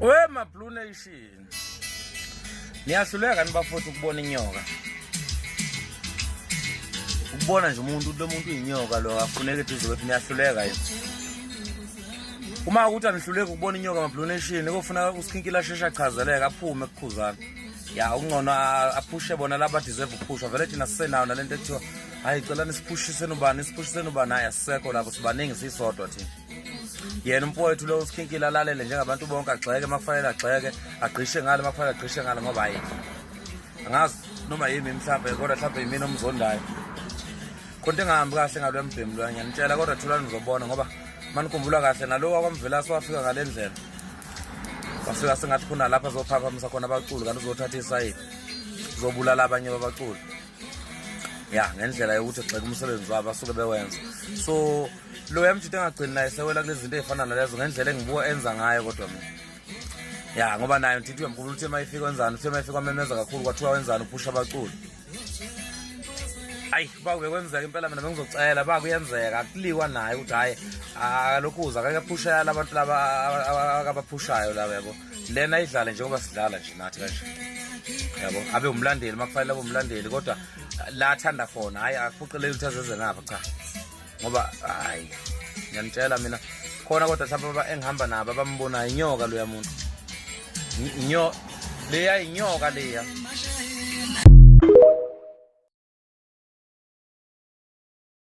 We ma Blue Nation. Niyahluleka nibafowethu ukubona inyoka. Ukubona nje umuntu lo muntu uyinyoka lo afuneka eduze kwethu niyahluleka yini. Uma ukuthi anihluleki ukubona inyoka ma Blue Nation kofuna usikhinkila shesha achazeleka aphume kukhuzana. Ya ungcono aphushe bona laba deserve ukuphushwa vele thina sisenayo nalento ekuthiwa hayi cela nisiphushise nobani siphushise nobani hayi asisekho lapho sibaningi sisodwa thina. Yena umfowethu lo usikhinkile alalele njengabantu bonke agxeke uma kufanele agxeke agqishe ngale uma kufanele agqishe ngale ngoba hayi angazi noma yimi mhlawumbe kodwa mhlawumbe yimina omzondayo khonto engahambi kahle ngalo mbhemu loya ngiyanitshela kodwa thulani nizobona ngoba manikhumbula kahle nalo wakwamvelasi wafika ngale ndlela wafika sengathi kunalapha azophaphamisa khona abaculi kanti uzothatha isayidi uzobulala abanye babaculi ya ngendlela yokuthi egxeka umsebenzi wabo asuke bewenza. So loya mjita engagcini naye sewela kulezi zinto ey'fana nalezo ngendlela engibuka enza ngayo kodwa mina ya ngoba naye ngithithi uyamkhumbula uthe uma ifika wenzani, uthe uma ifika wamemeza kakhulu kwathiwa wenzani uphusha abaculi. Ayi uba bekwenzeka impela mina bengizocela ba kuyenzeka akuliwa naye ukuthi hhayi alokhuza akake aphushela abantu laba akabaphushayo laba yabo lena idlale njengoba sidlala nje nathi kanje yabo abe umlandeli uma kufanele abe umlandeli kodwa la athanda khona hhayi akuphoqeleki ukuthi azeze ngapha cha ngoba hhayi ngiyanitshela mina khona kodwa mhlawumbe engihamba nabo abambonayo inyoka loya muntu inyo leya inyoka leya.